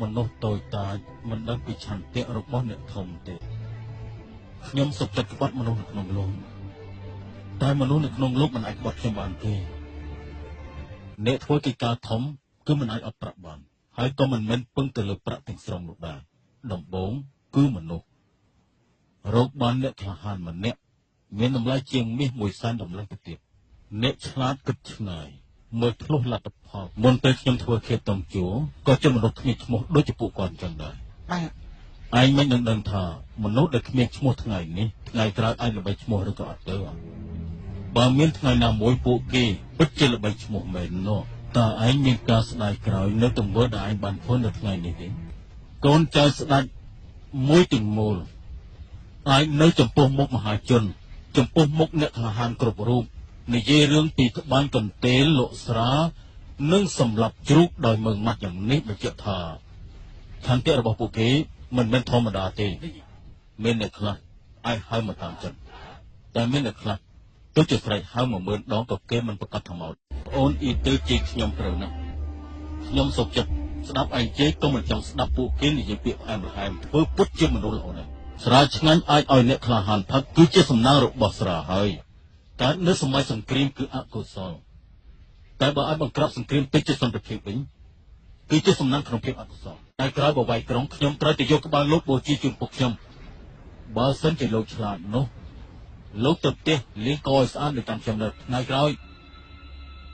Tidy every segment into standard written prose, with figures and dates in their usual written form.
មនុស្សតូចតាចមិនដឹងពីឆន្ទៈរបស់អ្នកធំទេខ្ញុំសុខចិត្តក្បត់មនុស្សនៅក្នុងលោកតែមនុស្សនៅក្នុងលោកមិនអាចក្បត់ខ្ញុំបានទេអ្នកធ្វើកិច្ចការធំគឺមិនអាចអត់ប្រាក់បានហើយក៏មិនមែនពឹងទៅលើប្រាក់ទាំងស្រុងនោះដែរដំបូងគឺមនុស្សរកបានអ្នកក្លាហានម្នាក់មានតម្លៃជាងមាស100,000តម្លឹងទៅទៀតអ្នកឆ្លាតគិតឆ្ងាយមើលធ្លុះលទ្ធផលមុនពេលខ្ញុំធ្វើខេតតំជួក៏ជាមនុស្សគ្មានឈ្មោះដូចជាពួកគាត់អញ្ចឹងដែរបាទឯងមិននឹងដឹងថាមនុស្សដែលគ្មានឈ្មោះថ្ងៃនេះថ្ងៃក្រោយអាចល្បីឈ្មោះឬក៏អត់ទៅបើមានថ្ងៃណាមួយពួកគេពិតជាល្បីឈ្មោះមែននោះតើឯងមានការស្ដាយក្រោយនៅទង្វើដែលឯងបានធ្វើនៅថ្ងៃនេះទេកូនចៅស្ដេចមួយទាំងមូលអាចនៅចំពោះមុខមហាជនចំពោះមុខអ្នកក្លាហានគ្រប់រូបនិយាយរឿងពីក្បាញ់កន្ទេលលក់ស្រានិងសម្លាប់ជ្រូកដោយមើងម៉ាត់យ៉ាងនេះបញ្ជាក់ថាឆន្ទៈរបស់ពួកគេមិនមែនធម្មតាទេមានអ្នកខ្លះអាចហៅមកតាមចិត្តតែមានអ្នកខ្លះទោះជាស្រែកហៅ10000ដងក៏គេមិនប្រកាសថាមកអូនអ៊ីទៅជេរខ្ញុំត្រូវណាស់ខ្ញុំសុខចិត្តស្ដាប់ឯងជេរក៏មិនចង់ស្ដាប់ពួកគេនិយាយពាក្យផ្អែមល្ហែមធ្វើពុតជាមនុស្សល្អណាស់ស្រាឆ្ងាញ់អាចឲ្យអ្នកក្លាហានផឹកគឺជាសំណាងរបស់ស្រាហើយតែនៅសម័យសង្គ្រាមគឺអកុសលតែបើឲ្យបង្ក្រាបសង្គ្រាមទៅជាសន្តិភាពវិញគឺជាសំណាងក្នុងភាពអកុសលតែក្រោយបវាយក្រុងខ្ញុំត្រូវទៅយកក្បាលលោកបូជាជូនពួកខ្ញុំបើសិនជាលោកឆ្លាតនោះលោកទៅផ្ទះលាងកឲ្យស្អាតនៅតាមខ្ញុំនៅថ្ងៃក្រោយ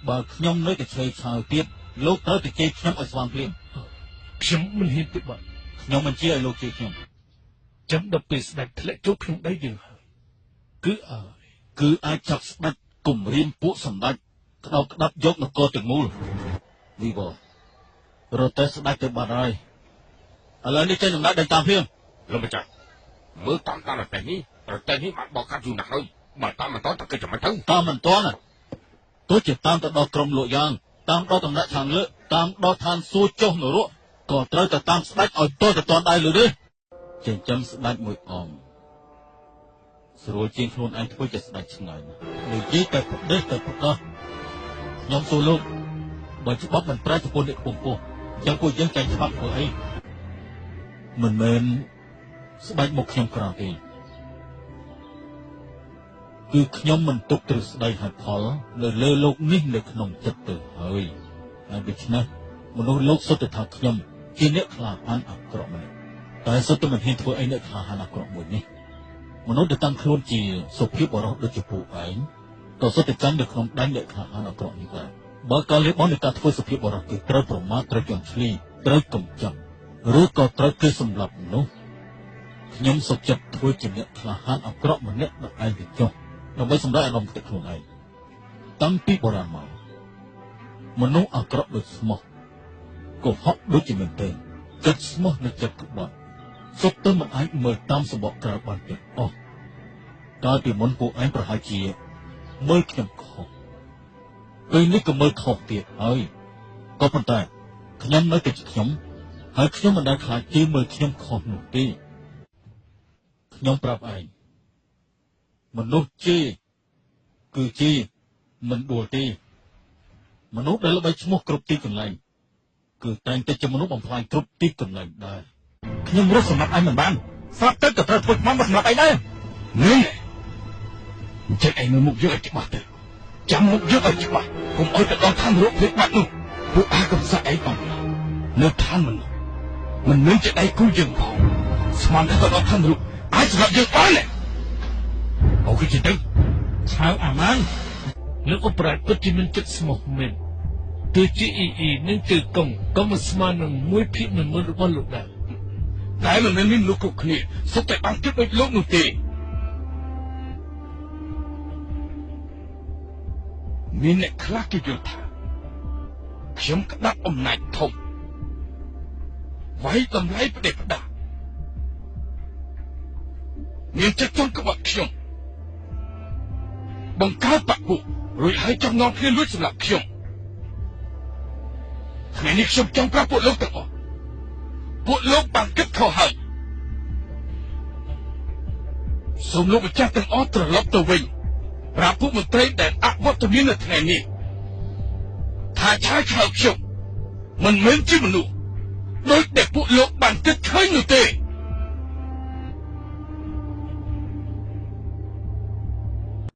បើខ្ញុំនៅតែឆេវឆាវទៀតលោកត្រូវទៅជេរខ្ញុំឲ្យស្វាងភ្លាមខ្ញុំមិនហ៊ានទេបាទខ្ញុំមិនជឿឲ្យលោកជេរខ្ញុំចាំដល់ពេលស្ដេចធ្លាក់ចូលក្នុងដៃយើងហើយគឺអាចចាប់ស្ដេចគំរាមពួកសម្ដេចក្តោបក្តាប់យកនគរទាំងមូលវីវរត់តែស្ដេចទៅបាត់ហើយឥឡូវនេះចេញដំណើរដេញតាមភ្លាមលោកម្ចាស់មើលតាមរទេះនេះរទេះនេះបានបោកកាត់យូរណាស់ហើយបើតាមមិនតន់តើគេចាំមិនទៅតាមមិនតន់ទោះជាតាមទៅដល់ក្រុមលោកយ៉ាងតាមដល់ដំណាក់ខាងលើតាមដល់ឋានសួគ៌ចុះនរកក៏ត្រូវតែតាមស្ដេចឲ្យតទៅតន់ដែរលើនេះចិញ្ចឹមស្ដេចមួយអង្គស្រួលជាងខ្លួនឯងធ្វើជាស្ដេចឆ្ងាយនិយាយតែប្រទេសតែប្រដោះខ្ញុំសួរលោកបើច្បាប់មិនប្រែចំពោះអ្នកខ្ពង់ខ្ពស់ចឹងពួកយើងចាញ់ច្បាប់ធ្វើអីមិនមែនស្បែកមុខខ្ញុំក្រៅទេគឺខ្ញុំមិនទុកទ្រឹស្ដីហេតុផលនៅលើលោកនេះនៅក្នុងចិត្តទៅហើយហើយដូច្នេះមនុស្សលោកសុទ្ធតែថាខ្ញុំជាអ្នកក្លាហានអាក្រក់ម្នាក់តែសុទ្ធតែមិនហ៊ានធ្វើអីអ្នកក្លាហានអាក្រក់មួយនេះមនុស្សដែលតាំងខ្លួនជាសុភាពបុរសដូចជាពួកឯងក៏សុទ្ធតែចាញ់នៅក្នុងដៃអ្នកក្លាហានអាក្រក់នេះដែរបើការលះបង់នៃការធ្វើសុភាពបុរសគឺត្រូវប្រមាថត្រូវចង់ឆ្លីត្រូវកំចាត់ឬក៏ត្រូវគេសម្លាប់នោះខ្ញុំសុខចិត្តធ្វើជាអ្នកក្លាហានអាក្រក់ម្នាក់ដល់ឯងទៅចុះដើម្បីសម្រេចអារម្មណ៍ទឹកខ្លួនឯងតាំងពីបុរាណមកមនុស្សអាក្រក់ដូចស្មោះកុហកដូចជាមែនទែនចិត្តស្មោះនិងចិត្តក្បត់សុទ្ធតែមិនអាចមើលតាមសម្បកក្រៅបានទាំងអស់កាលពីមុនពួកឯងប្រហែលជាមើលខ្ញុំខុសពេលនេះក៏មើលខុសទៀតហើយក៏ប៉ុន្តែខ្ញុំនៅតែជាខ្ញុំហើយខ្ញុំមិនដែលខ្លាចគេមើលខ្ញុំខុសនោះទេខ្ញុំប្រាប់ឯងមនុស្សជេរគឺជេរមិនដួលទេមនុស្សដែលល្បីឈ្មោះគ្រប់ទីកន្លែងគឺតែងតែជាមនុស្សបំផ្លាញគ្រប់ទីកន្លែងដែរខ្ញុំរស់សម្រាប់ឯងមិនបានស្រាប់ទៅក៏ត្រូវធ្វើខ្មៅមកសម្រាប់ឯងដែរនេះអញ្ចឹងឯងមើលមុខយើងឲ្យច្បាស់ទៅចាំមុខយើងឲ្យច្បាស់កុំឲ្យទៅដល់ឋានរកភ្លេចបាត់នោះពួកអាកំសាក់ឯងបងនៅឋានមនុស្សមិនមែនជាដៃគូយើងផងស្មានទៅដល់ឋានរកអាចសម្រាប់យើងបានអូខេទៅឆៅអាម៉ានលោកអបរាជពិតជាមានចិត្តស្មោះមែនទោះជាអ៊ីអ៊ីនិងជើកុងក៏មិនស្មើនឹង1/10000របស់លោកដែរតែមិនមែនមានលោកគ្រប់គ្នាសុទ្ធតែបានគិតដូចលោកនោះទេមានអ្នកខ្លះគេយល់ថាខ្ញុំក្តាប់អំណាចធំវាយតម្លៃប្រទេសផ្ដាមានចិត្តចង់ក្បត់ខ្ញុំបង្កើតបពុរួចហើយចង់នាំគ្នាលួចសម្លាប់ខ្ញុំថ្ងៃនេះខ្ញុំចង់ប្រាប់ពួកលោកទាំងអស់ពួកលោកបានគិតខុសហើយសូមលោកម្ចាស់ទាំងអស់ត្រឡប់ទៅវិញប្រាប់ពួកមន្ត្រីដែលអវត្តមាននៅថ្ងៃនេះថាឆាយឆាវខ្ញុំមិនមែនជាមនុស្ស ដោយដែលពួកលោកបានគិតឃើញនោះទេ។